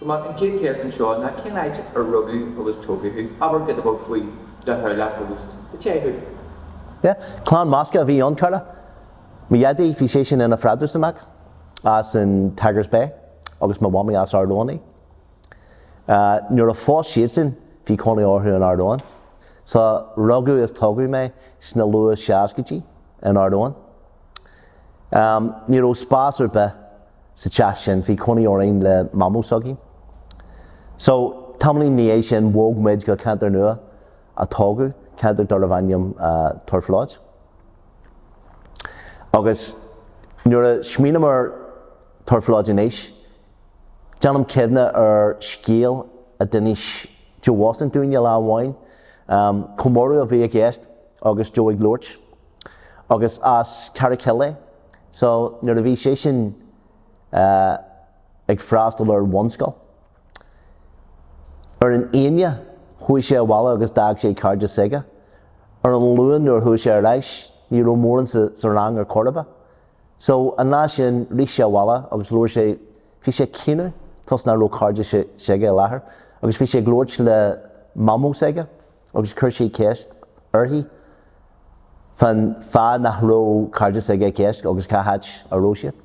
So Matt, an chéad cheist anseo ná cén áit ar rugadh agus tógadh thú? Abair giota beag faoi do theaghlach agus do childhood. Yeah, clann measctha a bhí ann, cara. Mo dhaidí, bhí seisean ina Phrotastúnach as an Tigers Bay agus mo mhamaí as Ard Eoin. Nuair a phós siadsan, bhí cónaí orthu in Ard Eoin. So, rugadh is tógadh mé sna luath seascaidí in Ard Eoin. Ní raibh spás ar bith sa teach sin, bhí cónaí orainn le mamó s'againn. So, tamaillín ina dhiaidh sin, bhog muid go ceantar nua a tógadh, ceantar darbh ainm Turf Lodge. Agus nuair a smaoiním ar Turf Lodge anois, déanaim cuimhne ar scéal a d'inis Joe Austin dúinne lá amháin. Comóradh a bhí i gceist agus Joe ag labhairt. Agus as Carrick Hill é. So nuair a bhí seisean ag freastal ar bhunscoil, ar an Aoine chuaigh sé abhaile agus d'fhág sé cairde s'aige. Ar an Luan nuair a chuaigh sé ar ais ní raibh mórán sa rang ar chor ar bith. So an lá sin rith sé abhaile agus labhair sé, bhí sé ag caoineadh toisc nach raibh cairde s'aige i láthair agus bhí sé ag labhairt le mamó s'aige agus chuir sé ceist uirthi fán fáth nach raibh cairde s'aige i gceist agus cá háit a raibh siad.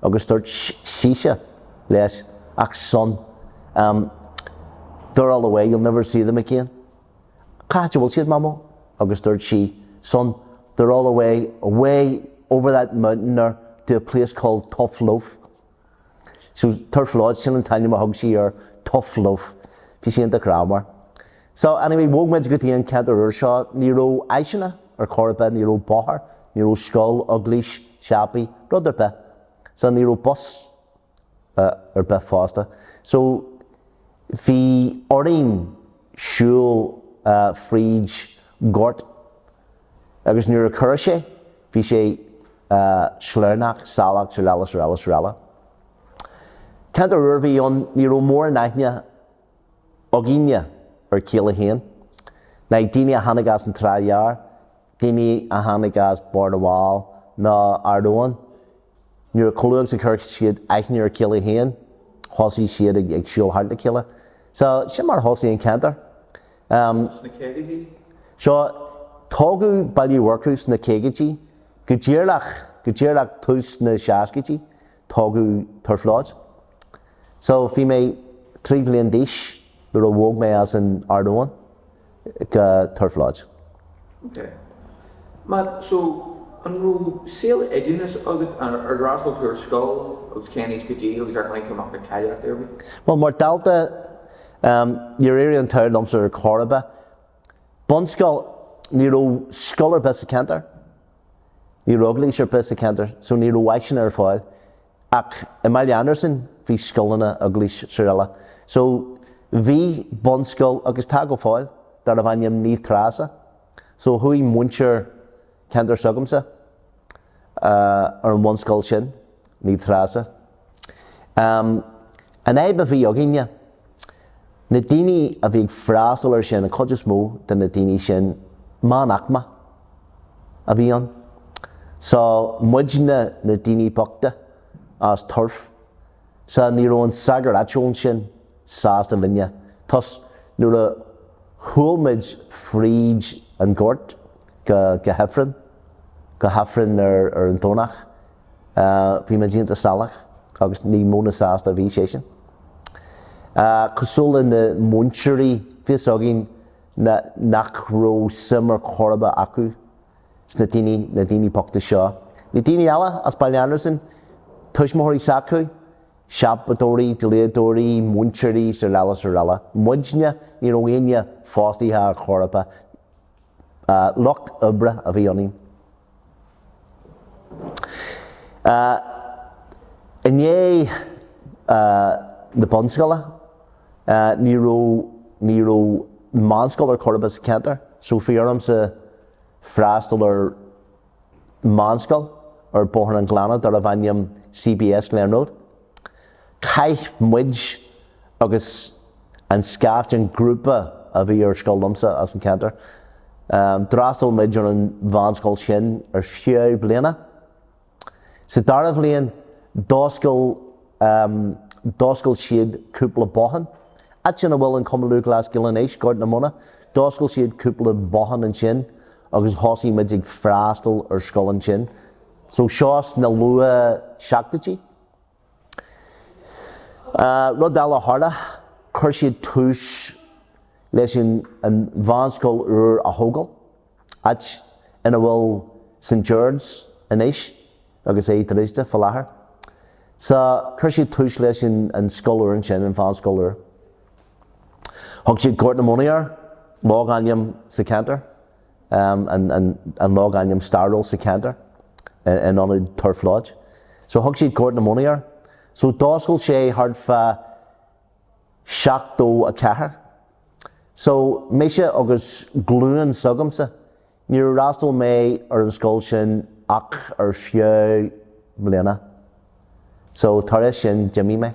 Agus dúirt sise leis, ach son, um, they're all away, you'll never see them again. Cá háit a bhfuil siad, Mamó? Agus dúirt sí, Son, they're all away, away over that mountain there to a place called Tough Loaf. So, Turf Lodge, sin an t-ainm a thug sí ar Tough Loaf. Bhí sí iontach greannmhar. So, anyway, bhog muid go dtí an ceantar úr seo. Ní raibh áiseanna ar chor ar bith, ní raibh bóthar, ní raibh scoil, eaglais, siopaí, rud ar bith. So, ní raibh bus ar bith fosta. So, bhí orainn siúl fríd gort agus nuair a chuir sé, bhí sé sleamhnach, salach, srl. srl. srl. Ceantar úr a bhí ann, ní raibh mórán aithne againne ar a chéile féin. Na daoine a tháinig as an Trá Ghearr, daoine a tháinig as Barr na bhFál nó Ard Eoin, Nuair a chomh luath agus a chuir siad aithne ar a chéile féin, thosaigh siad ag siúl thart le chéile. So, sin mar a thosaigh an ceantar. Sna caogaidí? So, tógadh Baile Uí Mhurchú sna caogaidí, go díreach, go díreach tús na seascaidí, tógadh Turf Lodge. So, bhí mé 3 bhliain d'aois nuair a bhog mé as an Ard Eoin. go Turf Lodge. Ok. Matt, so an raibh saol oideachais agat, ar fhreastail tú ar scoil agus cén aois go dtí agus ar tháinig tú amach le cáilíocht ar bith? Bhuel, mar dhalta, níor éirigh an t-ádh liomsa ar chor ar bith. Bunscoil, ní raibh scoil ar bith sa cheantar, ní raibh eaglais ar bith sa cheantar, so ní raibh áiseanna ar fáil. Ach i mBaile Andarsan bhí scoileanna, eaglais, srl. So bhí bunscoil, agus tá go fóill, darbh ainm Naomh Treasa. So chuaigh muintir ceantar s'agamsa ar an bhunscoil sin, Naomh Treasa. An fhadhb a bhí againne, na daoine a bhí ag freastal ar sin, an chuid is mó de na daoine sin, meánaicme a bhí ann. So, muidne na daoine bochta as Turf. So, ní raibh an sagart áitiúil ansin sásta linne. Toisc nuair a shiúil muid fríd an gort go go hIfreann, go hAifreann ar ar an Domhnach, bhí muid iontach salach agus ní mó ná sásta a bhí seisean. Cosúil le na múinteoirí, bhí fhios againn nach raibh suim ar chor ar bith acu sna daoine, na daoine bochta seo. Na daoine eile as Baile Andarsan, tuismitheoirí s'acu, siopadóirí, dlíodóirí, múinteoirí, srl. srl. Muidne, ní raibh éinne fostaithe ar chor ar bith. Lucht oibre a bhí ionainn. I ndiaidh na bunscoile, ní raibh, ní raibh meánscoil ar chor ar bith sa cheantar, so bhí ormsa freastal ar mheánscoil ar Bóthar an Ghleanna darbh ainm CBS Glen Road. Chaith muid agus an scaifte, an grúpa a bhí ar scoil liomsa as an cheantar, d'fhreastail muid ar an mheánscoil sin ar feadh bliana. Sa dara bhliain, d'oscail. D'oscail siad cúpla bothán. Áit ina bhfuil an Cumann Lúthchleas Gael anois, Gort na Móna, d'oscail siad cúpla bothán ansin agus thosaigh muid ag freastal ar scoil ansin. So seo sna luath seachtóidí. Rud eile a tharla, chuir siad tús leis an mheánscoil úr a thógáil, áit ina bhfuil St Gerard's anois agus é druidte faoi láthair. So, chuir siad tús leis an scoil úr ansin, an mheánscoil úr. Thug siad Gort na Móna air, logainm sa cheantar. an logainm stairiúil sa cheantar in ionad Turf Lodge. So thug siad Gort na Móna air. So d'oscail sé thart fá 74. So mise agus glúin s'agamsa, níor fhreastail mé ar an scoil sin ach ar feadh bliana. So tar éis sin d'imigh mé.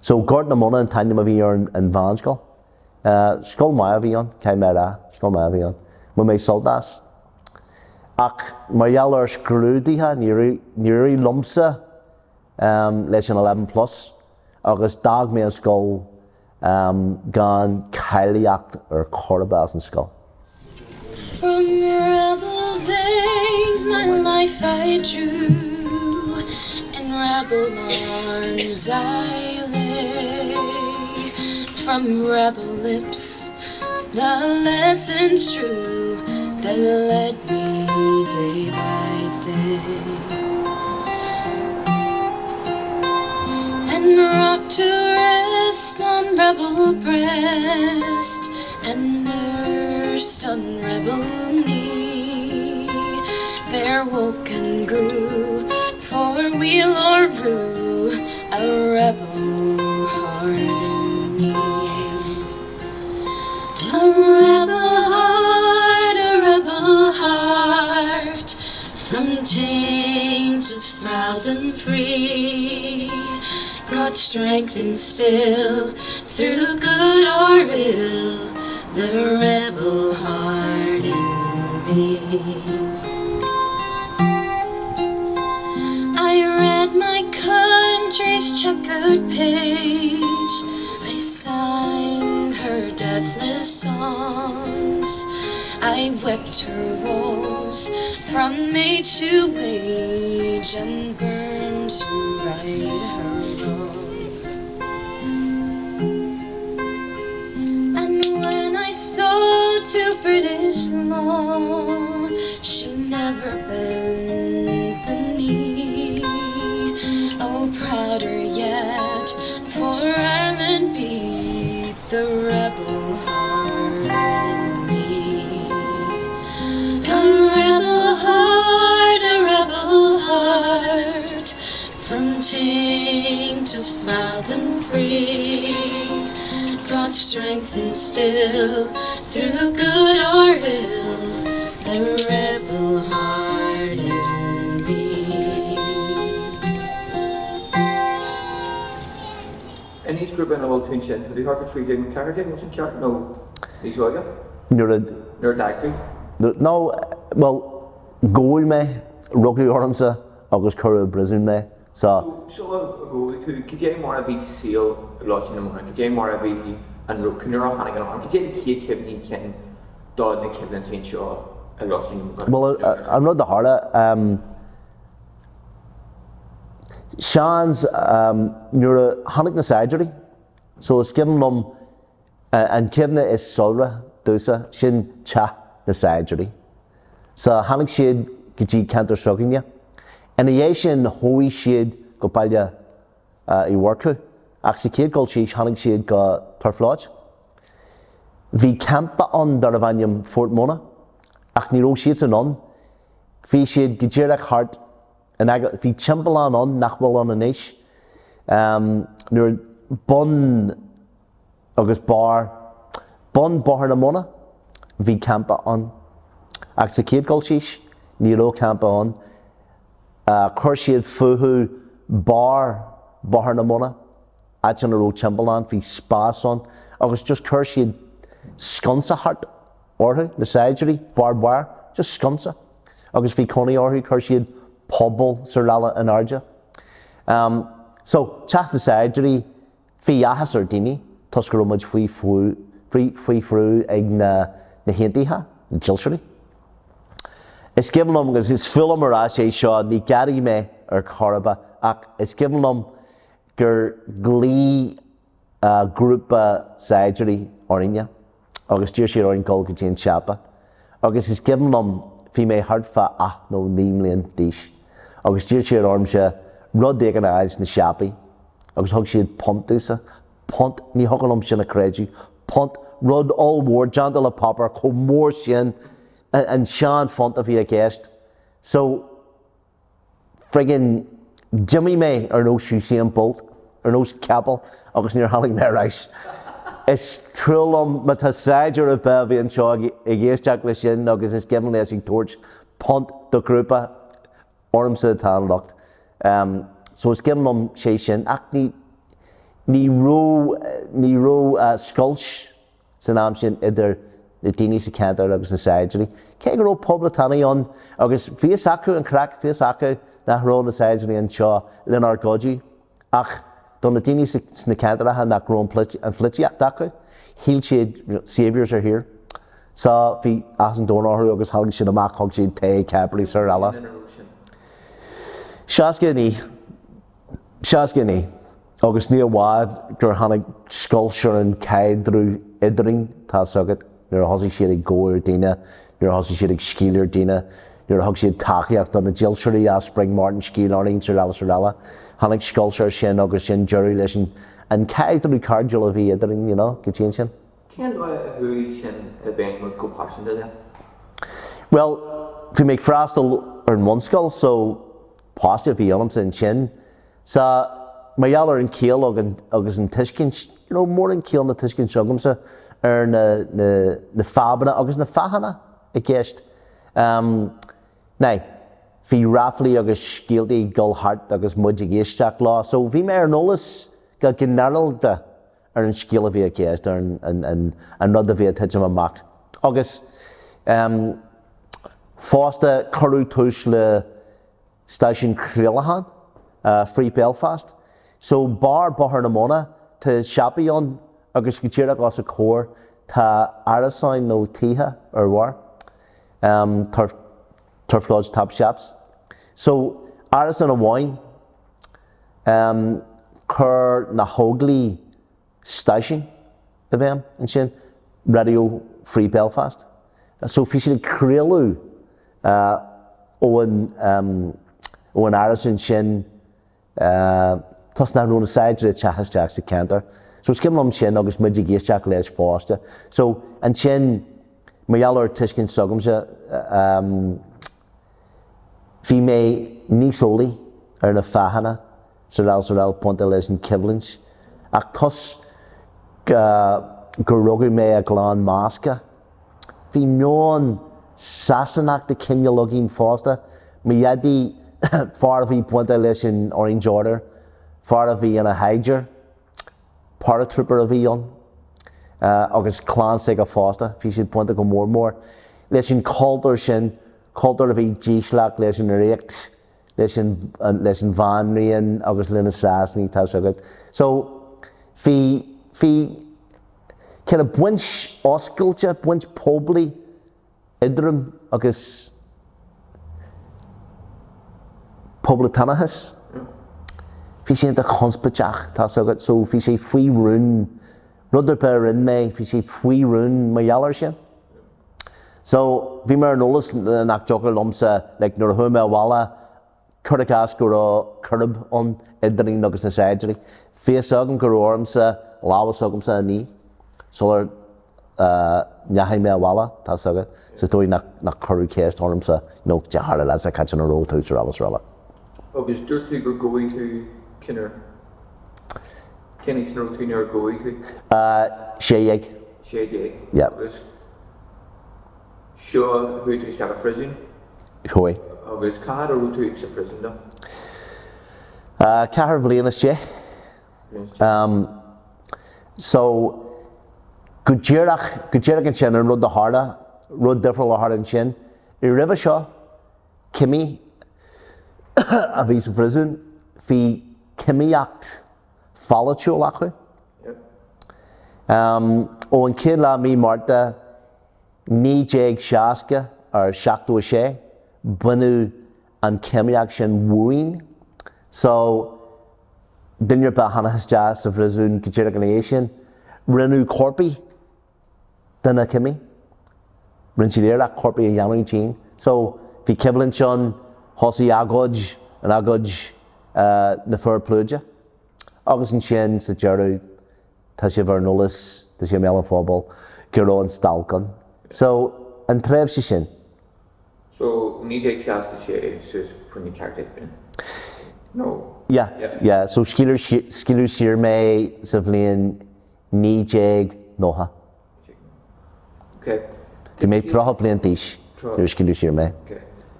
So Gort na Móna an t-ainm a bhí ar an mheánscoil. Scoil maith a bhí ann, caithfidh mé a rá, scoil maith a bhí ann. Bhain mé sult as. Ach mar gheall ar scrúduithe, níor éirigh liomsa leis an Eleven Plus agus d'fhág mé an scoil gan cáilíocht ar chor ar bith as an scoil. From rebel veins my life I drew, In rebel arms I lay, From rebel lips the lessons true That led me day by day. And rocked to rest on rebel breast, And nursed on rebel knee, There woke and grew, for weal or rue, A rebel heart in me. A rebel heart, a rebel heart, From taint of thraldom free, God's strength instill through good or ill, The rebel heart in me. I read my country's checkered page, I sang her deathless songs, I wept her woes from age to age, And burned to right her wrongs. And when I saw to British law She never bent the knee, Oh, prouder yet for Ireland beat the rebel heart in me. A rebel heart, a rebel heart, From taint of thraldom free, God's strength instill through good or ill, The rebel heart in me. An aoisghrúpa ina bhfuil tú ansin, tá tú thart fá 13 nó 14, an bhfuil sin ceart nó níos óige? Nuair a. Nuair a d'fhág tú? No, bhuel, gabhadh mé, rugadh ormsa agus cuireadh i bpríosún mé, so. So, sula gabhadh tú, cad é mar a bhí saol i gColáiste na Móna, cad é mar a bhí an raibh, nuair a tháinig an arm, cad é na chéad chuimhní cinn do na coimhlintí anseo i gColáiste na Móna? Bhuel, an rud a tharla, Seans, nuair a tháinig na saighdiúirí, so is cuimhin liom an cuimhne is soiléire domhsa, sin teacht na saighdiúirí. So tháinig siad go dtí ceantar s'againne. Ina dhiaidh sin chuaigh siad go Baile Uí Mhurchú ach sa chéad dul síos tháinig siad go Turf Lodge. Bhí campa ann darbh ainm Fort Mona ach ní raibh siadsan ann. Bhí siad go díreach thart in aice, bhí timpeallán ann nach bhfuil ann anois, nuair, bun agus barr, bun Bóthar na Móna, bhí campa ann. Ach sa chéad dul síos, ní raibh campa ann. Chuir siad fúthu barr Bóthar na Móna, áit ina raibh timpeallán, bhí spás ann agus just chuir siad sconsa thart. orthu, na saighdiúirí, barbed wire, just sconsa, agus bhí cónaí orthu, chuir siad puball srl. in airde. So, teacht na saighdiúirí, bhí áthas ar daoine toisc go raibh muid faoi faoi bhrú ag na na hAontaithe, na Dílseoirí. Is cuimhin liom, agus is fuath liom a rá sé seo, ní gadaí mé ar chor ar bith, ach is cuimhin liom gur ghlaoigh grúpa saighdiúirí orainne agus d'iarr siad orainn dul go dtí an siopa agus is cuimhin liom bhí mé thart fá 8 nó 9 mbliain d'aois agus d'iarr siad ormsa rud éigin a fháil sna siopaí agus thug siad punt domhsa, punt, ní thiocfadh liom sin a chreidiúint, punt, rud ollmhór déanta le páipéar chomh mór sin, an sean phunt a bhí i gceist. So. Friggin d'imigh mé ar nós Usain Bolt, ar nós capall agus níor tháinig mé ar ais. Is trua liom má tá saighdiúir ar bith a bhí anseo ag éisteacht leis sin agus is cuimhin leis ag tabhairt punt do ghrúpa, ormsa atá an locht. So is cuimhin liom sé sin ach ní ní raibh ní raibh scoilt san am sin idir na daoine sa cheantar agus na saighdiúirí. Cé go raibh poblachtánaigh ann agus bhí fhios acu an chraic, bhí fhios acu nach raibh na saighdiúirí anseo lenár gcuidiú ach do na daoine sna ceantracha nach raibh an pholaitíocht acu, shíl siad saviours are here. So bhí áthas an domhain orthu agus tháinig siad amach, thug siad tae, Cadbury, is araile. 69. 69, agus ní i bhfad gur tháinig scoilt ar an chaidreamh eadrainn, tá 'fhios agat, nuair a thosaigh siad ag gabháil ar daoine, nuair a thosaigh siad ag scaoileadh ar daoine, nuair a thug siad tacaíocht do na dílseoirí as Spring Martin scaoil orainn, is araile is araile. Tháinig scoilt air sin agus sin deireadh leis an an caidreamh cairdiúil a bhí eadrainn, you know, go dtí ansin. Cén dóigh a chuaigh sin i bhfeidhm ort go pearsanta then? Bhuel, bhí mé ag freastal ar an bhunscoil so páiste a bhí ionamsa ansin. So, mar gheall ar an chiall agus an tuiscint, ní raibh mórán ciall ná tuiscint agamsa ar na, na, na fadhbanna agus na fáthanna i gceist. Um, now, bhí ráflaí agus scéaltaí ag dul thart agus muid ag éisteacht leo, so bhí mé ar an eolas go ginearálta ar an scéal a bhí i gceist, ar an rud a bhí ag titim amach. Agus fosta cuireadh tús le stáisiún craolacháin, Free Belfast. So barr Bóthar na Móna, tá siopaí ann agus go díreach os a comhair tá árasáin nó tithe ar bharr, Turf, Turf Lodge Top Shops. So árasán amháin. Chuir na hÓglaigh stáisiún i bhfeidhm ansin, Radio Free Belfast. So bhí siad ag craoladh ón ón árasán sin toisc nach raibh na saighdiúirí ag teacht isteach sa cheantar. So is cuimhin liom sin agus muid ag éisteacht leis fosta. So ansin, mar gheall ar tuiscint s'agamsa, Bhí mé níos eolaí ar na fáthanna is araile is araile bainte leis an choimhlint, ach toisc gur rugadh mé i gclann measctha, bhí meon Sasanach de chineál againn fosta. Mo dhaidí, fear a bhí bainte leis an Orange Order, fear a bhí ina shaighdiúir, Paratrooper a bhí ann agus clann s'aige fosta, bhí siad bainte go mór mór leis an chultúr sin, cultúr a bhí dísleach leis an Ríocht, leis an, leis an Bhanríon agus le na Sasanaigh, tá 'fhios agat. So, bhí, bhí kind of baint oscailte, baint poiblí eadrainn agus poblachtánachas. Bhí sé iontach conspóideach, tá 'fhios agat, so bhí sé faoi rún, rud ar bith a rinne mé, bhí sé faoi rún mar gheall air sin. So, bhí mé ar an eolas nach dtiocfadh liomsa, like, nuair a chuaigh mé abhaile, Cuir i gcás go raibh coirib ann eadrainn agus na saighdiúirí. Bhí fhios agam go raibh ormsa lámha s'agamsa a ní sular ndeachaigh mé abhaile, tá 'fhios agat, sa dóigh nach nach cuireadh ceist ormsa nó cad é tharla leatsa, cá háit ina raibh tú, is araile is araile. Agus dúirt tú gur gabhadh tú cén uair? Cén aois ina raibh tú nuair a gabhadh tú? 16. 16. Yeah. Agus seo chuaigh tú isteach i phríosún? Chuaigh. Agus cá fhad a raibh tú sa phríosún dó? Ceathair bhliain is deich. So, go díreach, go díreach ansin, an rud a tharla, rud difriúil a tharla ansin, roimhe seo, cimí a bhí sa phríosún, bhí. cimíocht pholaitiúil acu. Ó an chéad lá mí Márta 1960 or 76 baineadh an cimíocht sin uainn. So, duine ar bith a tháinig isteach sa phríosún go díreach ina dhiaidh sin, rinneadh corpaí de na cimí. Rinne siad iarracht corpaí a dhéanamh dínn. So, bhí coimhlint ann, thosaigh agóid, an agóid na fir pluide. Agus ansin sa deireadh, tá sibh ar an eolas, tá sé i mbéal an phobail, go raibh an stailc ann. So, an tréimhse sin. So, 1966 suas fá choinne 14 bliain. No. Yeah, yeah. So, scaoileadh, scaoileadh saor mé sa bhliain 1990. Ok. Bhí mé 30 bliain d'aois nuair a scaoileadh saor mé. Ok.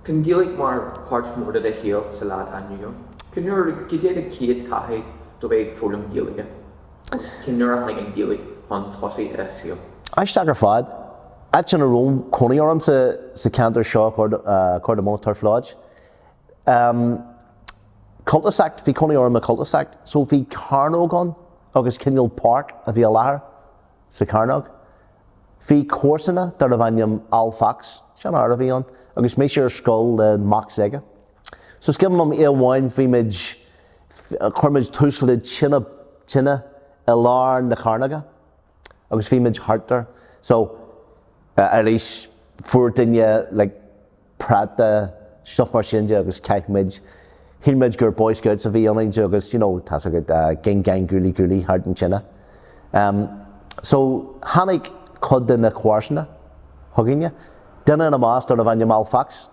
Tá an Ghaeilge mar páirt mór de do shaol sa lá atá inniu ann. Cén uair, cad é do chéad taithí do bheith ag foghlaim Gaeilge? Agus cén uair a tháinig an Ghaeilge chun tosaigh i do saol? Aisteach ar fad, áit ina raibh cónaí orm sa sa cheantar seo, Corr na Móna, Turf Lodge. Cul-de-sac, bhí cónaí orm i cul-de-sac, so bhí cearnóg ann agus cineál páirc a bhí i láthair sa chearnóg. Bhí comharsana darbh ainm Al Fox, seanfhear a bhí ann, agus mise ar scoil le mac s'aige. So is cuimhin liom oíche amháin bhí muid, chuir muid tús le tine, tine i lár na cearnóige agus bhí muid thart air. So arís fuair duine like práta, stuff mar sin de agus chaith muid, shíl muid gur Boy Scouts a bhí ionainn agus you know tá's agat ging gang gooley gooley thart an tine. So tháinig cuid de na comharsana chugainne, duine ina measc darbh ainm Al Fox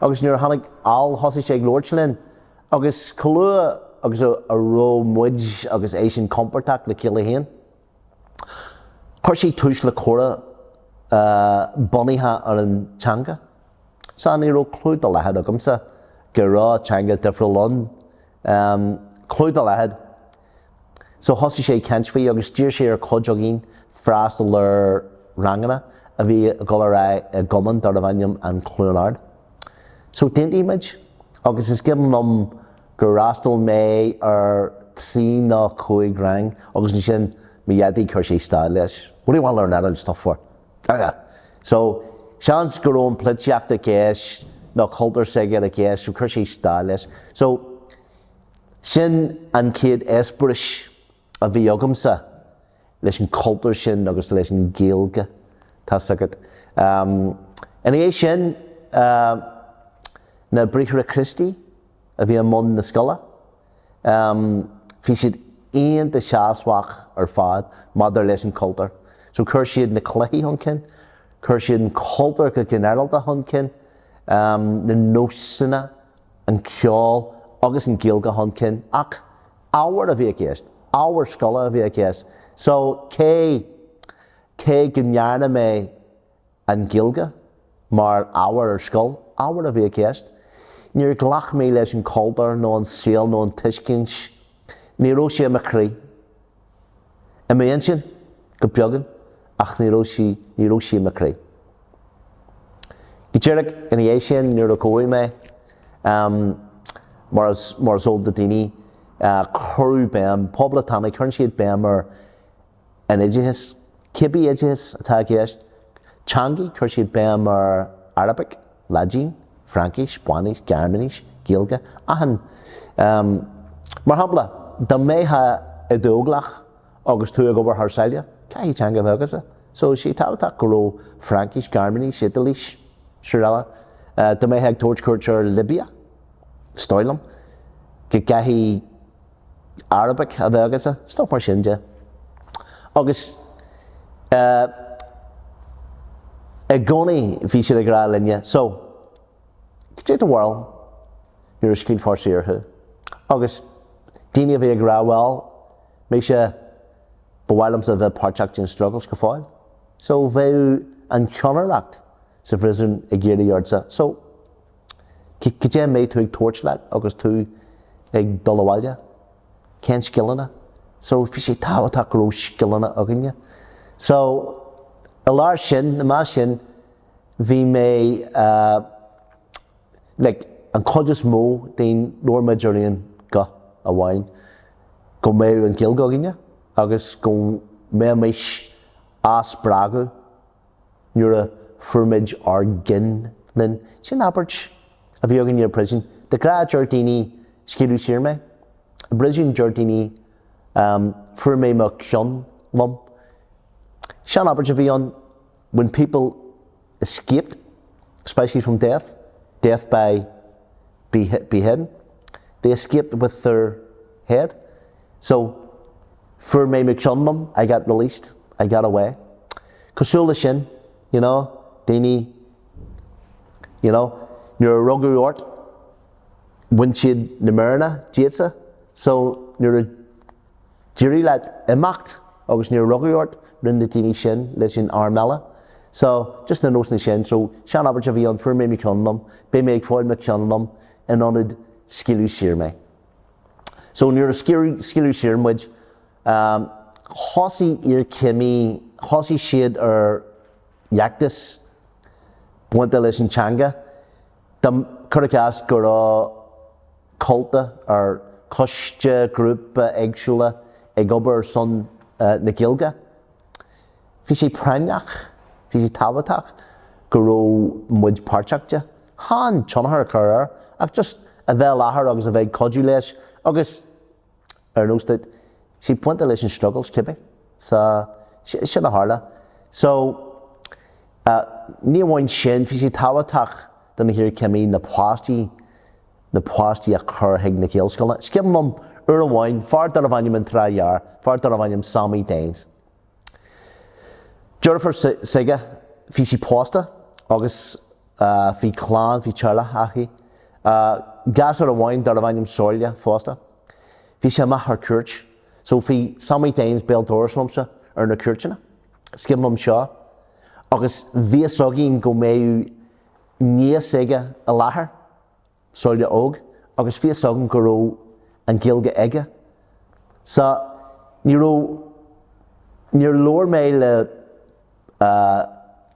agus nuair a tháinig Al thosaigh sé ag labhairt linn agus chomh luath agus a raibh muid agus eisean compordach le chéile féin, Chuir sé tús le comhrá bunaithe ar an teanga. So ní raibh clue dá laghad agamsa go raibh teanga difriúil ann. Clue dá laghad. So thosaigh sé ag caint faoi agus d'iarr sé ar chuid againn freastal ar ranganna a bhí ag dul ar aghaidh i gcumann darbh ainm An Cluain Ard. So d'aontaigh muid agus is cuimhin liom gur fhreastail mé ar thrí nó chúig rang agus ansin mo dhaidí chuir sé stad leis. What do you want to learn that old stuff for? So seans go raibh an polaitíocht i gceist nó cultúr s'aige i gceist so chuir sé stad leis. So sin an chéad eispéireas a bhí agamsa leis an chultúr sin agus leis an Ghaeilge, tá's agat. Ina dhiaidh sin, na Bráithre Críostaí a bhí i mbun na scoile, bhí siad iontach seasmhach ar fad maidir leis an chultúr. So chuir siad na cluichí chun cinn, chuir siad an cultúr go ginearálta chun cinn, na nósanna, an ceol agus an Ghaeilge chun cinn ach ábhair a bhí i gceist, ábhair scoile a bhí i gceist. So cé, cé go ndearna mé an Ghaeilge mar ábhar ar scoil, ábhar a bhí i gceist, níor ghlac mé leis an chultúr nó an saol nó an tuiscint, ní raibh sé i mo chroí. I m'intinn, go beagán, ach ní raibh sí, ní raibh sí i mo chroí. Go díreach ina dhiaidh sin, nuair a gabhadh mé, mar is, mar is eol do daoine, cuireadh béim, poblachtánaigh, cuireann siad béim ar an oideachas, cibé oideachas atá i gceist, teangaí, chuir siad béim ar Arabic, Laidin, Fraincis, Spáinnis, Gearmáinis, Gaeilge, achan. Mar shampla, dá mbeifeá i d'óglach agus tú ag obair thar sáile, caithfidh teanga a bheith agatsa. So tá sé tábhachtach go raibh Fraincis, Gearmáinis, Iodáilis, srl. Dá mbeifeá ag tabhairt cuairt ar Libia, is dóigh liom go gcaithfidh Arabic a bheith agatsa, stuff mar sin de. Agus i gcónaí bhí siad ag rá linne, so, cad é do bharúil nuair a scaoilfear saor thú? Agus daoine a bhí ag rá, bhuel, mise, ba mhaith liomsa a bheith páirteach den struggles go fóill. So bheadh an cheannaireacht sa phríosún ag iarraidh ortsa, so, Cad é a mbeidh tú ag tabhairt leat agus tú ag dul abhaile? Cén scileanna? So bhí sé tábhachtach go raibh scileanna againne. So i lár sin, i measc sin, bhí mé like an chuid is mó dínn labhair muid ar aon guth. amháin, go mbeadh an Ghaeilge againne agus go mbeimis á spreagadh nuair a fuair muid ár gcinn linn. Sin abairt a bhí againne i bpríosún. De ghnáth deir daoine scaoileadh saor mé. I bpríosún deir daoine fuair mé mo cheann liom. Sean abairt a bhí ann when people escaped, especially from death, death by beheading, they escaped with their head. So, fuair mé mo cheann liom, I got released, I got away. Cosúil le sin, you know, daoine, you know, nuair a rugadh ort, bhain siad na méireanna díotsa, so nuair a d'éirigh leat imeacht agus níor rugadh ort, rinne na daoine sin leis an arm eile. So, just na nósanna sin. So, sean-abairt a bhí ann, fuair mé mo cheann liom, beidh mé ag fáil mo cheann liom in ionad scaoileadh saor mé. So, nuair a scaoileadh saor muid, thosaigh iarchéimí, thosaigh siad ar fheachtas bainte leis an teanga. Dá, cuir i gcás go raibh comhalta ar choiste, grúpa éagsúla ag obair ar son na Gaeilge. Bhí sé práinneach, bhí sé tábhachtach go raibh muid páirteach de. Chan tionchar a chur air ach just a bheith i láthair agus a bheith ag cuidiú leis agus ar nós duit, sé bainte leis an struggles cibé. So, sin a tharla. So, ní amháin sin, bhí sé tábhachtach do na hiarchéimí na páistí na páistí a chur chuig na Gaelscoileanna. Is cuimhin liom uair amháin, fear darbh ainm an Trá Ghearr, fear darbh ainm Sammy Daines. Deirfiúr s'aige, bhí sí pósta agus bhí clann, bhí teaghlach aici. Gasúr amháin darbh ainm Somhairle fosta. Bhí sé amach ar cuairt. So bhí Sammy Daines béal dorais liomsa ar na cuairteanna. Is cuimhin liom seo. Agus bhí fhios againn go mbeadh nia s'aige i láthair, Somhairle óg, agus bhí fhios agam go raibh an Ghaeilge aige. So, ní raibh, níor labhair mé le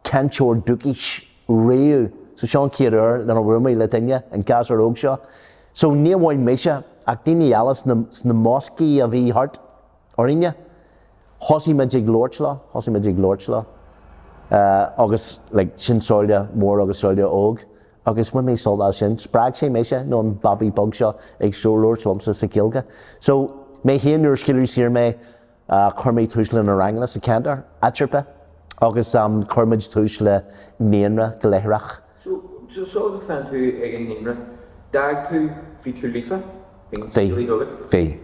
cainteoir dúchais riamh, so seo an chéad uair lena bhfuair mé le duine, an gasúr óg seo. So, ní amháin mise, ach daoine eile sna moscaí a bhí thart orainne. Thosaigh muid ag labhairt leo, thosaigh muid ag labhairt leo agus like sin Somhairle mór agus Somhairle óg agus bhain mé sult as sin. Spreag sé mise nó an babaí beag seo ag labhairt liomsa sa Ghaeilge. So mé féin nuair a scaoileadh saor mé chuir mé tús le na ranganna sa cheantar, áit ar bith agus chuir muid tús le naíonra go láithreach. So, so sula bhfanann tú ag an naíonra, d'fhág tú, bhí tú líofa? Bhí, bhí.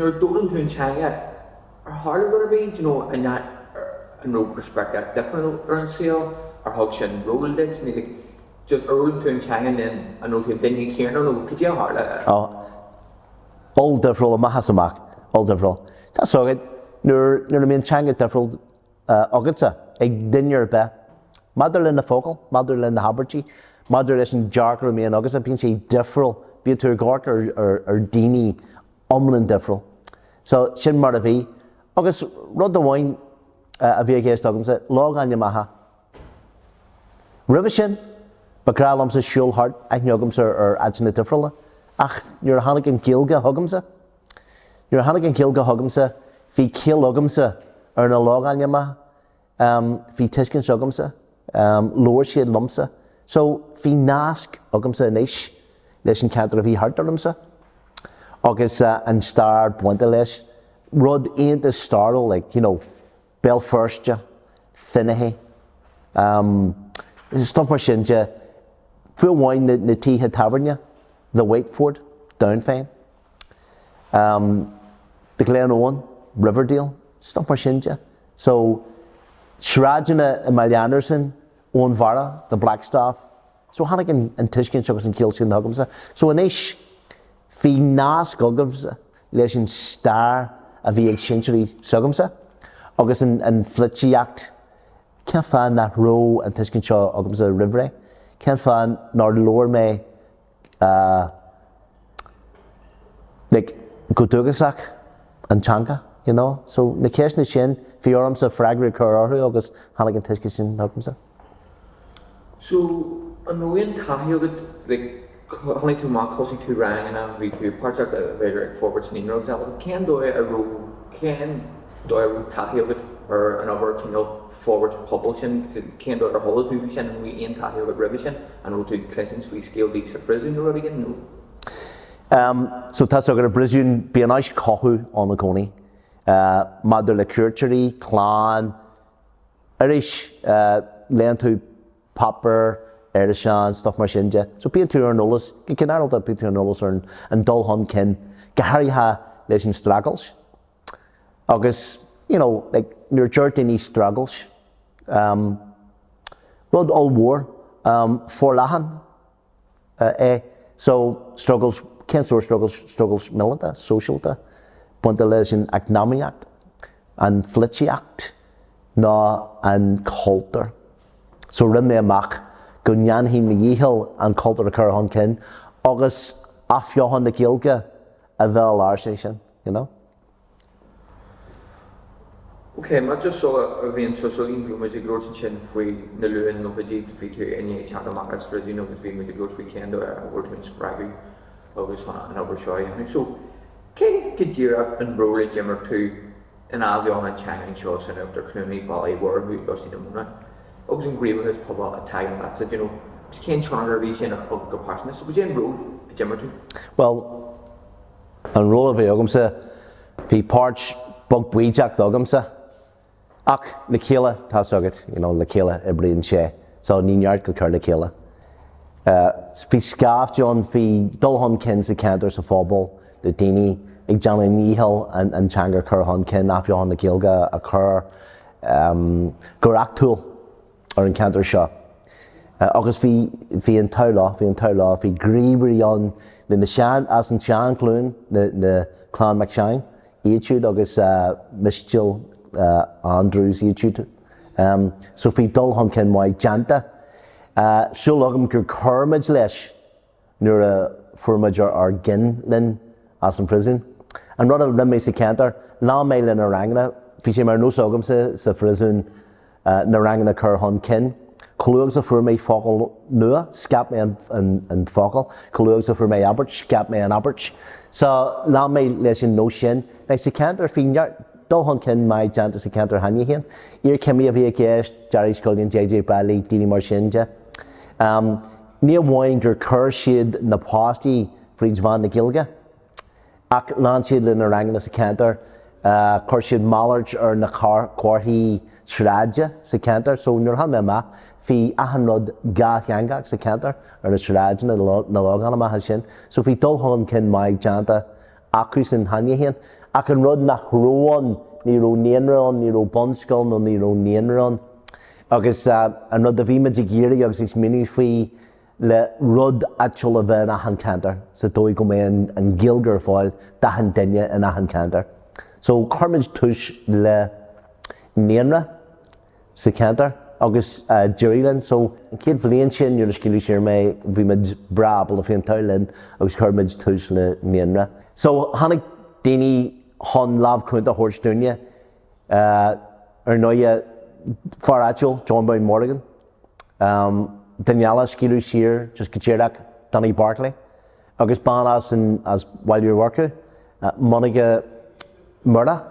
Nuair a d'fhoghlaim tú an teanga, ar tharla rud ar bith, do you know, an an raibh perspective difriúil ar an saol, ar thug sin ról duit, nó like, just ar fhoghlaim tú an teanga and then an raibh tú an duine céanna nó cad é a tharla? Oh, oll-difriúil amach is amach, oll-difriúil. Tá 's agat, nuair nuair a mbíonn teanga difriúil agatsa, ag duine ar bith, maidir le na focail, maidir le na habairtí, maidir leis an dearcadh a mbíonn agatsa, bíonn sé difriúil, bíonn tú ag amharc ar, ar, ar daoine iomlán difriúil. So, sin mar a bhí. Agus rud amháin a bhí i gceist agamsa, logainmneacha. Roimhe sin, ba ghnách liomsa siúl thart, aithne agamsa ar áiteanna difriúla, ach nuair a tháinig an Ghaeilge chugamsa, Nuair a tháinig an Ghaeilge chugamsa, bhí ciall agamsa ar na logainmneacha, bhí tuiscint agamsa, labhair siad liomsa. So, bhí nasc agamsa anois leis an cheantar a bhí thart ormsa agus an stair bainte leis. Rud iontach stairiúil, like, you know, Béal Feirste, Finaghy, stuff mar sin de, fiú amháin na tithe tábhairne, The Waitford, Downfane. The Glen Owen, Riverdale, stuff mar sin de. So, sráideanna i mBaile Andarsan, Eoghan Bharra, The Blackstaff. So tháinig an tuiscint agus an ciall sin chugamsa. So anois, bhí nasc agamsa leis an stair a bhí ag sinsearaí s'agamsa agus an pholaitíocht. Cén fáth nach raibh an tuiscint seo agamsa roimh ré? Cén fáth nár labhair mé like, go dúchasach an teanga, you know. So na ceisteanna sin, bhí ormsa freagra a chur orthu agus tháinig an tuiscint sin chugamsa. So, an raibh aon taithí agat, like, tháinig tú amach, thosaigh tú ranganna, bhí tú páirteach b'fhéidir ag forbairt naíonra agus eile, cén dóigh a raibh, cén dóigh a raibh taithí agat ar an obair cineál forbairt pobail sin, cén dóigh ar chuala tú faoi sin, an raibh aon taithí agat roimhe sin, an raibh tú ag cluinsint faoi scéaltaí sa phríosún nó rud éigin nó? So tá 's agat i bpríosún bíonn áis cothú ann i gcónaí maidir le cuairteoirí, clann, arís léann tú páipéar, iriseáin, stuff mar sin de. So bíonn tú ar an eolas, go ginearálta bíonn tú ar an eolas ar an dul chun cinn, go háirithe leis an streachailt. Agus, you know, like, nuair a deir daoine streachailt, um, rud ollmhór, um, forleathan é. So, struggles, cén sórt struggles? Struggles míleata, sóisialta, bainte leis an eacnamaíocht, an pholaitíocht, nó an cultúr. So rinne mé amach go ndéanfainn mo dhícheall an cultúr a chur chun cinn agus athbheochan na Gaeilge a bheith i lár sé sin, you know. Ok, má just so a bhí an social bhí muid ag labhairt ansin faoi na luath-nóchaidí, bhí tú i ndiaidh teacht amach as phríosún agus bhí muid ag labhairt faoi cén dóigh a bhfuair tú an spreagadh agus chun an obair seo a dhéanamh. So, cé go díreach an ról a d'imir tú in athbheochan teanga anseo san Uachtar Chluanaí, Baile Uí Mhurchú, Lossie na Móna agus an gníomhachas pobail atá ag an leatsa, do you know, agus cén tionchar a bhí sin agat go pearsanta? So, cad é an ról a d'imir tú? Bhuel, An ról a bhí agamsa, bhí páirt beag baoideach agamsa. Ach le chéile, tá's agat, you know, le chéile oibríonn sé. So ní neart go cur le chéile. Bhí scaifte ann, bhí dul chun cinn sa cheantar, sa phobal, le daoine ag déanamh a ndícheall an teanga a chur chun cinn, athbheochan na Gaeilge a chur go reachtúil. ar an cheantar seo. Agus bhí, bhí an t-ádh leo, bhí an t-ádh leo, bhí gníomhairí ann le na sean, as an tseanghlúin, na, na Clann MacSeáin, iad siúd agus Mistéal Andrews iad siúd. So bhí dul chun cinn maith déanta. Súil agam gur chuir muid leis. nuair a fuair muid ár gcinn linn as an phríosún. An rud a rinne mé sa cheantar, lean mé le na ranganna, bhí sé mar nós agamsa sa phríosún na ranganna a chur chun cinn. Chomh luath agus a fuair mé focal nua, scaip mé an focal, chomh luath agus a fuair mé abairt, scaip mé an abairt. So, lean mé leis an nós sin. Now, sa cheantar, bhí neart dul chun cinn maith déanta sa cheantar cheana féin. Iarchéimí a bhí i gceist, Gerry Scullion, JJ Bradley, daoine mar sin de. Ní amháin gur chuir siad na páistí fríd mheán na Gaeilge, ach lean siad le na ranganna sa cheantar, chuir siad malairt ar na comharthaí sráide sa cheantar. So nuair a tháinig mé amach, bhí achan rud dhátheangach sa cheantar, ar na sráideanna, na logainmneacha sin. So bhí dul chun cinn maith déanta acusan cheana féin. Ach an rud nach raibh ann, ní raibh naíonra ann, ní raibh bunscoil nó ní raibh naíonra ann. Agus an rud a bhí muid ag iarraidh agus ag smaoineamh faoi le rud áitiúil a bheith in achan ceantar sa dóigh go mbeidh an Ghaeilge ar fáil d'achan duine in achan ceantar. So chuir muid tús le naíonra sa cheantar agus d'éirigh linn. So an chéad bhliain sin nuair a scaoileadh saor mé bhí muid breá ábalta bhí an t-ádh linn agus chuir muid tús le naíonra. So tháinig daoine chun lámh cúnta a thabhairt dúinne. Ar ndóighe fear áitiúil, John Boy Morgan, Duine eile a scaoileadh saor just go díreach, Danny Barkley, agus bean as an as Bhaile Uí Mhurchú, Monica Murdoch.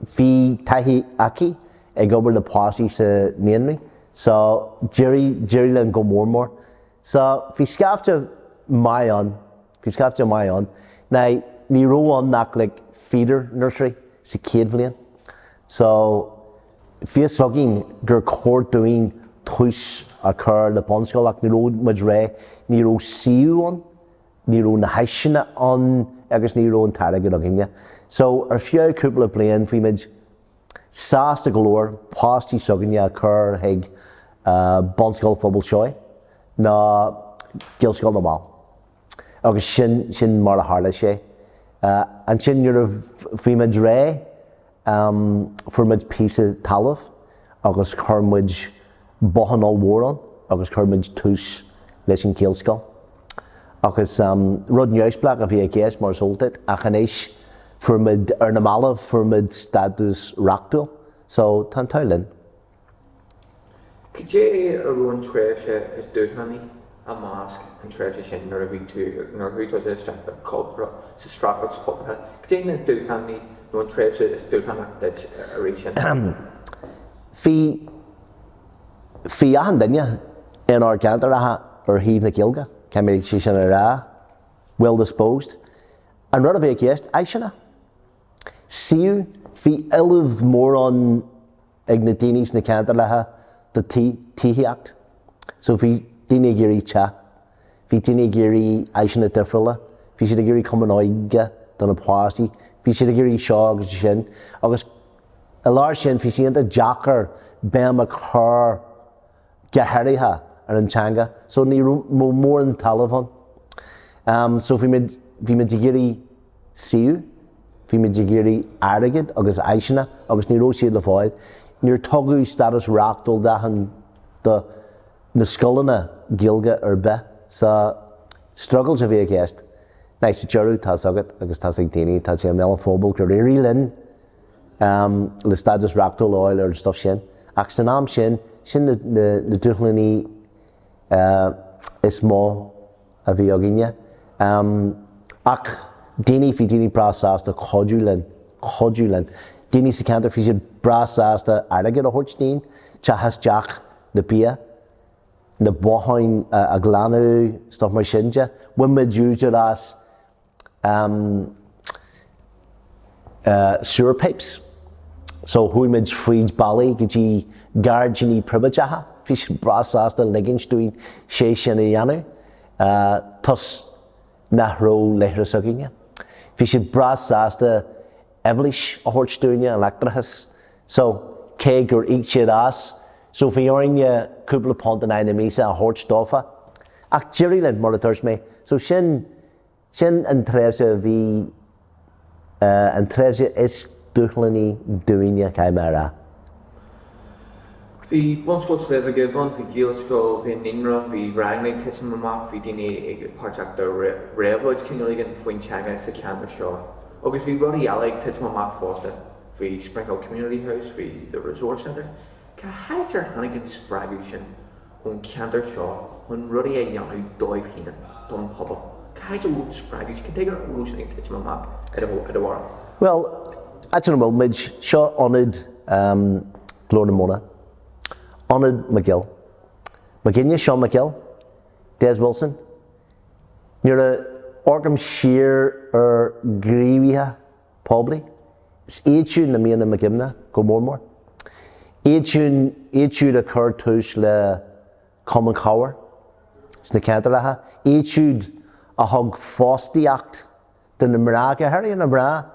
Bhí taithí aici ag obair le páistí sa naíonraí so d'éirigh d'éirigh linn go mór mór. So bhí scaifte maith ann, bhí scaifte maith ann. Now ní raibh ann ach like feeder nursery sa chéad bhliain so Bhí fhios againn gur chóir dúinn tús a chur le bunscoil ach ní raibh muid réidh, ní raibh suíomh ann, ní raibh na háiseanna ann agus ní raibh an t-airgead againne. So ar feadh cúpla bliain bhí muid sásta go leor páistí s'againne a chur chuig Bunscoil Phobal Seoighe nó Gaelscoil na bhFál. Agus sin, sin mar a tharla sé. Ansin nuair a bhí muid réidh, fuair muid píosa talaimh agus chuir muid bothán ollmhór ann agus chuir muid tús leis an Ghaelscoil. Agus rud neamhspleách a bhí i gceist mar is eol duit ach anois fuair muid, ar na mallaibh, fuair muid stádas reachtúil. So tá an t-ádh linn. Cad é a raibh an tréimhse is dúshlánaí i measc an tréimhse sin nuair a bhí tú, nuair a chuaigh tusa isteach sa sa streachailt chultúrtha? Cad é na dúshlánaí nó an tréimhse is dúshlánach duit i rith sin? Bhí, bhí achan duine inár gceantaracha ar thaobh na Gaeilge, caithfidh mé sé sin a rá, well disposed. An rud a bhí i gceist, áiseanna, suíomh, bhí éileamh mór ann ag na daoine sna ceantarlacha do tithíocht. So bhí daoine ag iarraidh teach, bhí daoine ag iarraidh áiseanna difriúla, bhí siad ag iarraidh cumann óige do na páistí, bhí siad ag iarraidh seo agus sin agus i lár sin bhí sé iontach deacair béim a chur go háirithe ar an teanga. So ní raibh mórán talamh ann. So bhí muid, bhí muid ag iarraidh suíomh, bhí muid ag iarraidh airgead agus áiseanna agus ní raibh siad le fáil. Níor tugadh stádas reachtúil d'achan, do na scoileanna Gaeilge ar bith. So struggles a bhí i gceist. Now sa deireadh tá's agat agus tá's ag daoine, tá sé i mbéal an phobail gur éirigh linn le stádas reachtúil a fháil ar an stuff sin. Ach san am sin, sin na dúshlánaí is mó a bhí againne. Ach daoine, bhí daoine breá sásta cuidiú linn, cuidiú linn. Daoine sa cheantar, bhí siad breá sásta airgead a thabhairt dúinn, teacht isteach le bia, na botháin a ghlanadh, stuff mar sin de. Bhain muid úsáid as sewer pipes. So chuaigh muid fríd bealaí go dtí gairdíní príobháideacha. Bhí siad breá sásta ligint dúinn sé sin a dhéanamh toisc nach raibh leithreas againne. Bhí siad breá sásta uibhlis a thabhairt dúinne, an leictreachas. So cé gur íoc siad as, so bhí orainne cúpla punt in aghaidh na míosa a thabhairt dófa. Ach d'éirigh linn, mar a dúirt mé. So sin Sin an tréimhse a bhí, an tréimhse is dúshlánaí dúinne, caithfidh mé a rá. Bhí Bunscoil Sléibhe Dhuibh ann, bhí Gaelscoil, bhí an naíonra ann, bhí ranganna ag titim amach, bhí daoine ag páirteach de réabhlóid cineál éigin faoin teanga sa cheantar seo. Agus bhí rudaí eile ag titim amach fosta, bhí Springhill Community House, bhí The Resource Centre. Cá háit ar tháinig an spreagadh sin? ón cheantar seo chun rudaí a dhéanamh dóibh féin, don phobal. Cá háit a raibh an spreagadh, cad chuige a raibh sin ag titim amach i do bharúil? Bhuel, áit ina bhfuil muid, seo ionad Glór na Móna, Ionad McGill. Mo dhuine, Seán McGill, Des Wilson, nuair a amharcaim siar ar ghníomhaithe poiblí. Is iad siúd na mbíonn i mo chuimhne go mór mór. Iad siúd, iad siúd a chuir tús le Cumann Comhar sna ceantaracha, iad siúd a thug fostaíocht do na mná, go háirithe na mná.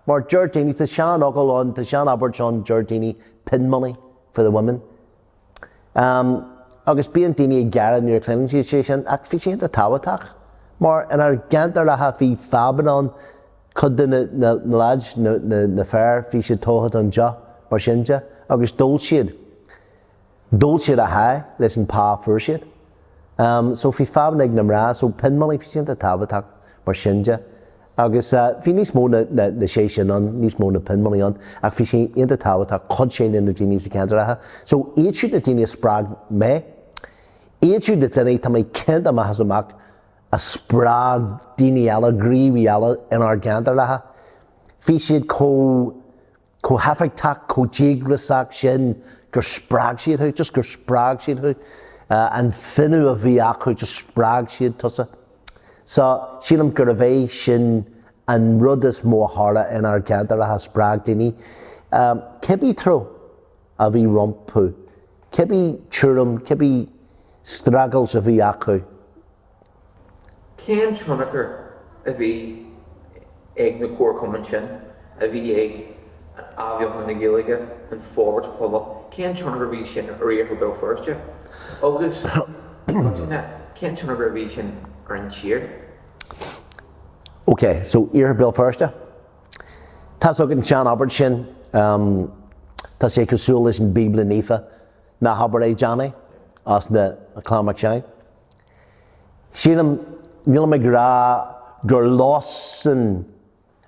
Mar deir daoine, tá seanfhocal ann, tá seanabairt ann, deir daoine pin money for the women. Agus bíonn daoine ag gearán nuair a chluineann siad sé sin, ach bhí sé iontach tábhachtach, mar inár gceantaracha bhí fadhbanna ann, cuid de na lads, na fir, bhí siad togha don deoch, mar sin de, agus d'ól siad. D'ól siad a sháith leis an pá a fuair siad. So bhí fadhbanna ag na mná, so pin money, bhí sé iontach tábhachtach mar sin de. Agus bhí níos mó na na sé sin ann, níos mó na pin money ann, ach bhí sé iontach tábhachtach, chuid sé na daoine sa cheantaracha. So iad siúd na daoine a spreag mé. Iad siúd na daoine, tá mé cinnte amach is amach, a spreag daoine eile, gníomhaithe eile inár gceantaracha. Bhí siad chomh. chomh héifeachtach, chomh díograiseach sin gur spreag siad thú, just gur spreag siad thú. An fuinneamh a bhí acu, just spreag siad tusa. So, sílim gurbh é sin an rud is mó a tharla inár gceantaracha, spreag daoine, cibé treo a bhí rompu, cibé tuairim, cibé struggles a bhí acu. Cén tionchar a bhí ag na comharchumainn sin, a bhí ag an athbheochan na Gaeilge, an forbairt pobail, cén tionchar a bhí sin ar Iarthar Bhéal Feirste? Agus, i gcoitinne, cén tionchar a bhí sin ar an tír? Ok, so Iarthar Béal Feirste. Tá's agat an tsean-abairt sin, tá sé cosúil leis an Bíobla Naofa, ná habair é, déan é, as na Clann Mac Seáin. Sílim, nílim ag rá gur leosan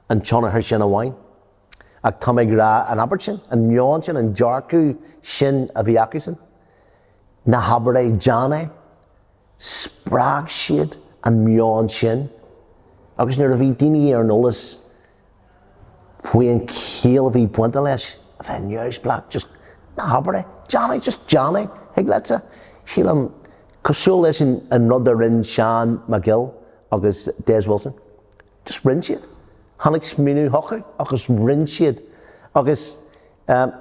an tionchar sin amháin, ach tá mé ag rá an abairt sin, an meon sin, an dearcadh sin a bhí acusan, ná habair é, déan é, spreag siad an meon sin agus nuair a bhí daoine ar an eolas faoi an chiall a bhí bainte leis, a bheith neamhspleách, just ná habair é, déan é, just déan é, thig leatsa. Sílim, cosúil leis an rud a rinne Seán Mac Gill agus Des Wilson, just rinne siad. Tháinig smaoineamh chucu agus rinne siad. Agus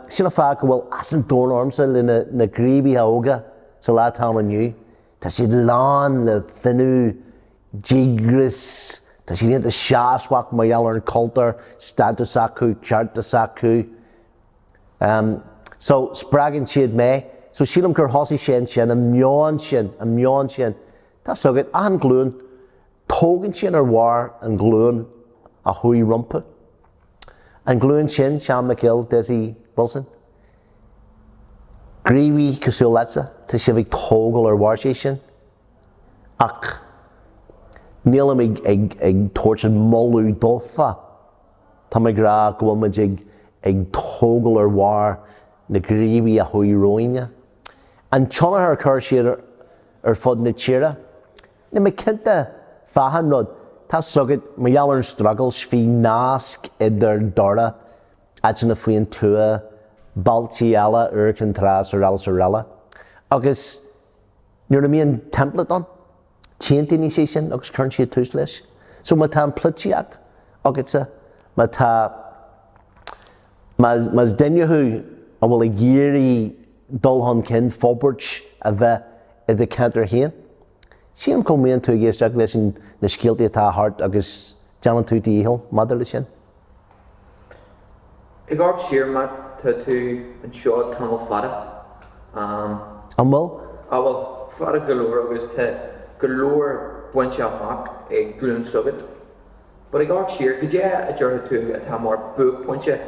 sin an fáth go bhfuil áthas an domhain ormsa le na gníomhaithe óga sa lá atá ann inniu. Tá siad lán le fuinneamh, díograis, tá siad iontach seasmhach mar gheall ar an chultúr, stádas s'acu, cearta s'acu. So, spreagann siad mé. So, sílim gur thosaigh sé ansin, an meon sin, an meon sin. Tá's agat, achan ghlúin, tógann siad ar bharr an ghlúin a chuaigh rompu. An ghlúin sin, Seán Mac Gill, Dessie Wilson, gníomhaithe cosúil leatsa, tá sibh ag tógáil ar bharr sé sin. Ach nílim ag, ag, ag tabhairt an moladh dófa. Tá mé ag rá go bhfuil muid ag, ag tógáil ar bharr na gníomhaithe a chuaigh romhainne. An tionchar a chuir siad ar, ar fud na tíre, níl mé cinnte fá achan rud. Tá's agat, mar gheall ar an struggles, bhí nasc idir Doire, áiteanna faoin tuath, bailtí eile, Iúr Cinn Trá, srl. srl. Agus nuair a mbíonn template ann, tchíonn daoine sé sin agus cuireann siad tús leis. So má tá an polaitíocht agatsa, má tá, más duine thú a bhfuil ag iarraidh dul chun cinn, forbairt a bheith i do cheantar féin, sílim go mbíonn tú ag éisteacht leis na scéaltaí atá thart agus déanann tú do dhícheall maidir leis sin. Ag amharc siar, Matt, tá tú anseo tamall fada. An bhfuil? Á bhuel, fada go leor agus tá go leor bainte amach ag glúin s'agat. But ag amharc siar, cad é a déarfadh tú atá mar buaicphointe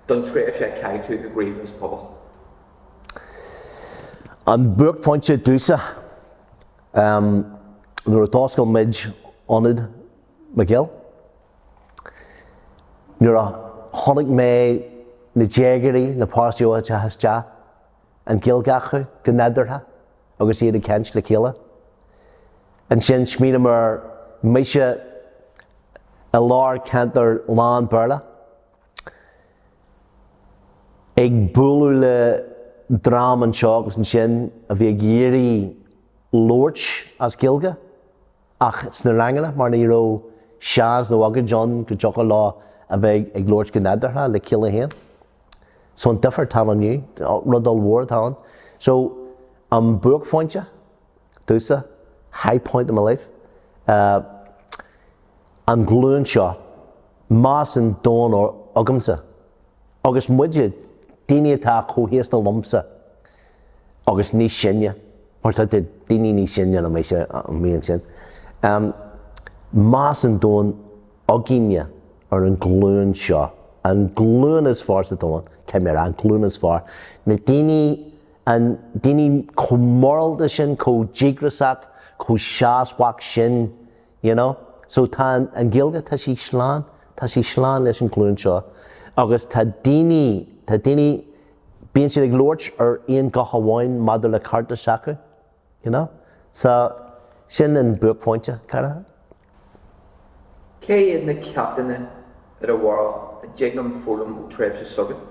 don tréimhse a chaith tú ag gníomhú sa phobal? An buaicphointe domhsa, nuair a d'oscail muid Ionad MacGill. Nuair a chonaic mé na déagóirí, na páistí óga ag teacht isteach, an Ghaeilge acu go nádúrtha agus iad ag caint le chéile. Ansin smaoiním ar mise i lár ceantar lán Béarla, ag bualadh le dream anseo agus ansin a bhí ag iarraidh labhairt as Gaeilge. Ach sna ranganna, mar ní raibh seans nó ócáid ann go dtiocfadh leo a bheith ag labhairt go nádúrtha le chéile féin. So an difear atá ann inniu, rud ollmhór atá ann. So an buaicphointe domhsa, high point in my life, an ghlúin seo. Meas an domhain agamsa agus muide, daoine atá chomh haosta liomsa agus níos sine, mar tá daoine níos sine ná mise amuigh ansin, meas an domhain againne ar an ghlúin seo, an glúin is fearr sa domhan, caithfidh mé a rá, an glúin is fearr, na daoine, an daoine chomh morálta sin, chomh díograiseach, chomh seasmhach sin, You know? So tá an Ghaeilge, tá sí slán, tá sí slán leis an ghlúin seo agus tá daoine, tá daoine, bíonn siad ag labhairt ar aon ghuth amháin maidir le cearta s'acu, you know? So sin an buaicphointe, cara. Cé hiad na ceachtanna i do bharúil a dtig linn foghlaim ó tréimhse s'againn?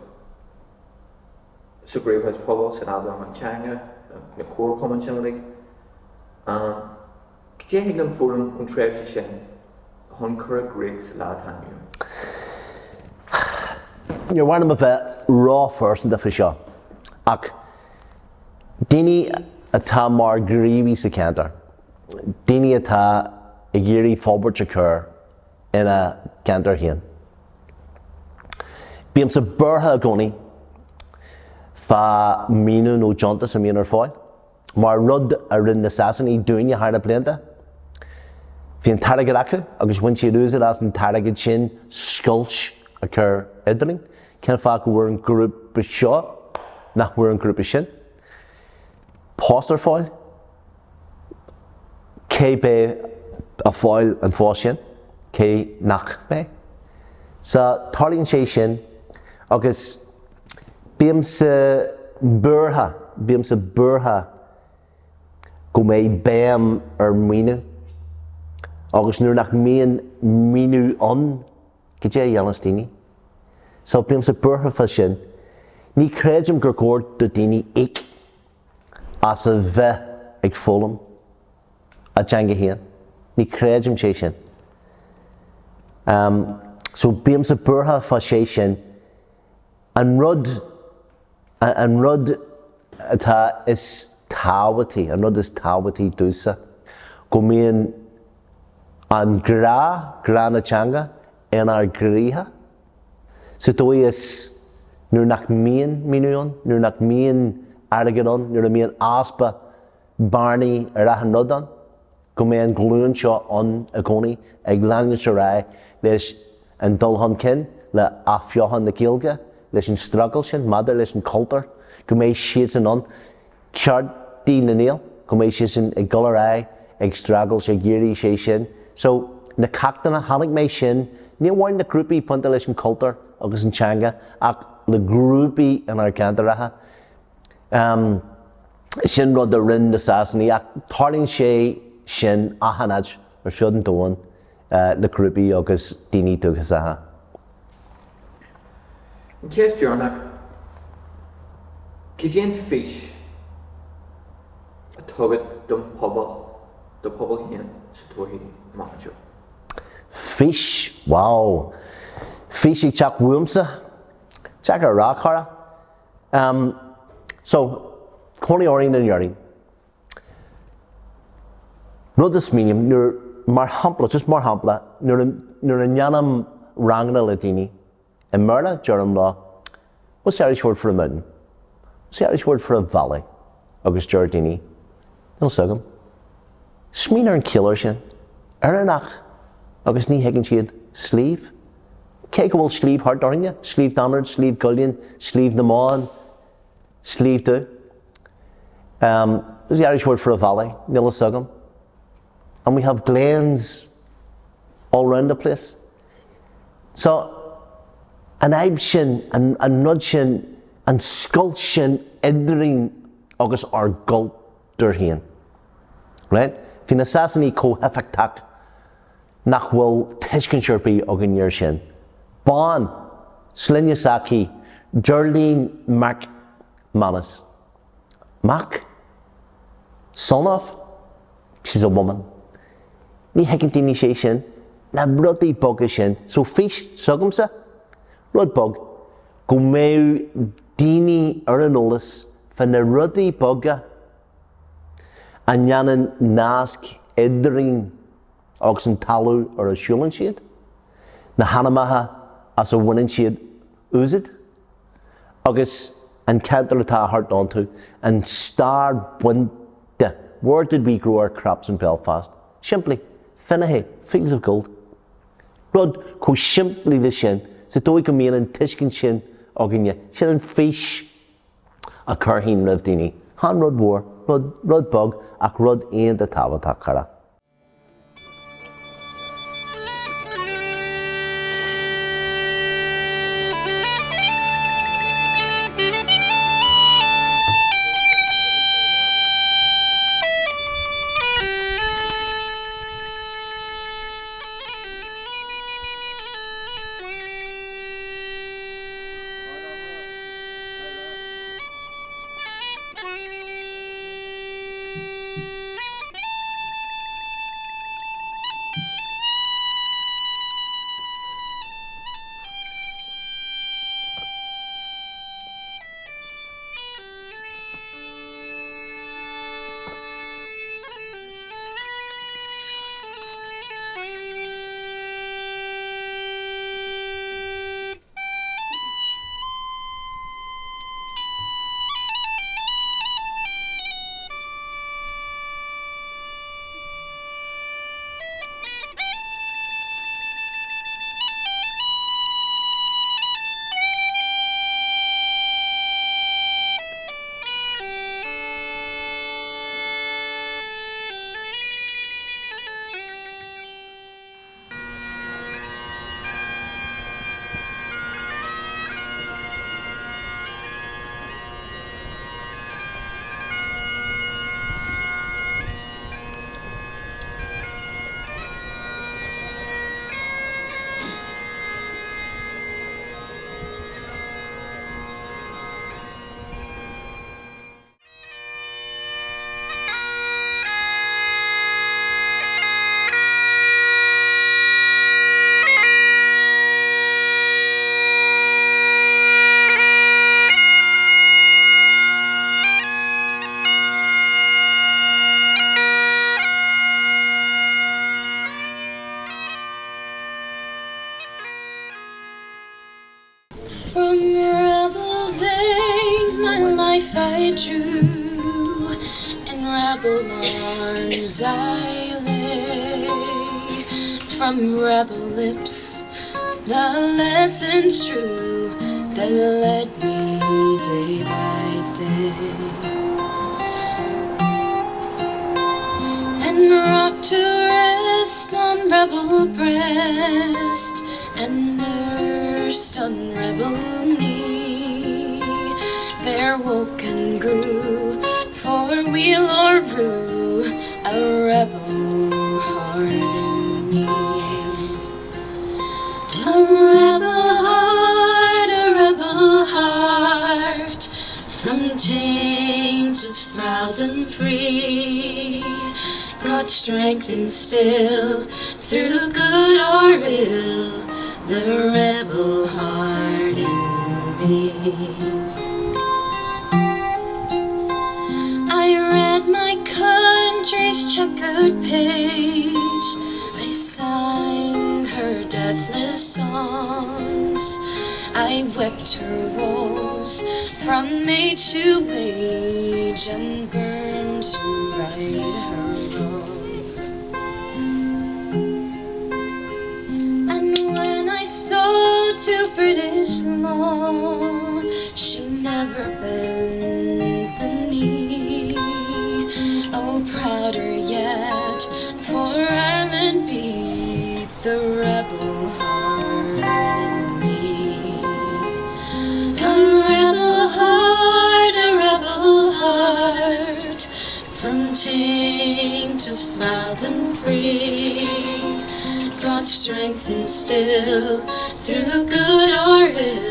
Sa ghníomhachas pobail, san athbheochan teanga, na comharchumainn sin uilig. Cad é a thig linn foghlaim ón tréimhse sin chun cur i gcrích sa lá atá inniu ann? Níor mhaith liom a bheith róphearsanta faoi seo, ach daoine atá mar ghníomhaí sa cheantar, daoine atá ag iarraidh forbairt a chur ina gceantar féin. Bímse buartha i gcónaí fá maoiniú nó deontas a mbíonn ar fáil. Mar rud a rinne na Sasanaigh dúinne thar na blianta, bhí an t-airgead acu agus bhain siad úsáid as an t-airgead sin scoilt a chur eadrainn. Cén fáth go bhfuair an grúpa seo nach bhfuair an grúpa sin post ar fáil? Cé beidh ag fáil an phost sin? Cé nach mbeidh? So tarlaíonn sé sin agus Bímse buartha, bímse buartha go mbeidh béim ar maoiniú agus nuair nach mbíonn maoiniú ann, cad é a dhéanfas daoine? So bímse buartha fá sin. Ní chreidim gur chóir do daoine íoc as a bheith ag foghlaim a dteanga féin. Ní chreidim sé sin. So bímse buartha fá sé sin. An rud, an rud atá is tábhachtaí, an rud is tábhachtaí domhsa, go mbíonn an grá, grá na teanga, inár gcroíthe, sa dóigh is nuair nach mbíonn maoiniú ann, nuair nach mbíonn airgead ann, nuair a mbíonn easpa bearnaí ar achan rud ann, go mbeidh an ghlúin seo ann i gcónaí ag leanúint ar aghaidh leis an dul chun cinn, le athbheochan na Gaeilge, leis an streachailt sin maidir leis an chultúr, go mbeidh siadsan ann, ceartaí na nGael, go mbeidh siadsan ag dul ar aghaidh ag streachailt, ag iarraidh sé sin. So, na ceachtanna, chonaic mé sin, ní amháin le grúpaí bainte leis an chultúr agus an teanga ach le grúpaí inár gceantaracha. Sin rud a rinne na Sasanaigh ach tarlaíonn sé sin achan áit ar fud an domhain le grúpaí agus daoine dúchasacha. An cheist dheireanach, Cad é an fís atá agat don phobal, do phobal féin sa todhchaí amach anseo? Fís? Wow! Fís ag teacht uaimse? Deacair a rá, cara. Em, so, cónaí orainn in Éirinn. Rud a smaoiním, nuair, mar shampla, just mar shampla, nuair a, nuair a ndéanaim ranganna le daoine i mBéarla, deirim leo, what's the Irish word for a mountain? What's the Irish word for a valley? Agus deir daoine, níl 's agam. Smaoinigh ar an chiall air sin. Éireannach! Agus ní thuigeann siad sliabh. Cé go bhfuil sliabh thart orainne, Sliabh Donard, Sliabh gCuillinn, Sliabh na mBan, Sliabh Dubh. Um, what's the Irish word for a valley? Níl fhios agam. And we have glens all round the place. So, an fhadhb sin, an, an rud sin, an scoilt sin eadrainn agus ár gcultúr féin. Right? Bhí na Sasanaigh chomh héifeachtach nach bhfuil tuiscint ar bith againn air sin. Bean, sloinne s'aici, Geraldine Mac Manus. Mac? Son of? She's a woman. Ní thuigeann daoine sé sin, na rudaí beaga sin. So fís s'agamsa, rud beag, go mbeadh daoine ar an eolas fá na rudaí beaga a ndéanann nasc eadrainn agus an talamh ar a siúlann siad. na hainmneacha as a bhaineann siad úsáid agus an ceantar atá thart iontu, an stair bainte, where did we grow our crops in Belfast? Simplí, Finaghy, fields of gold. Rud chomh simplí le sin, sa dóigh go mbíonn an tuiscint sin againne, sin an fís a chuirfinn roimh daoine. Chan rud mhór, rud, rud beag ach rud iontach tábhachtach, cara. From rebel veins my life I drew, In rebel arms I lay. From rebel lips the lessons true That led me day by day. And rocked to rest on rebel breast And nursed on rebel knee. There woke and grew, for weal or rue, A rebel heart in me. A rebel heart, a rebel heart, From taint of thraldom free. God's strength instill through good or ill the rebel heart in me. I read my country's checkered page, I sang her deathless songs, I wept her woes from age to age and burned to right her wrongs. And when I saw to British law, she never bent the knee. Oh, prouder yet for Ireland beat the rebel heart in me. A rebel heart, a rebel heart, from taint of thraldom free. God's strength instill through good or ill.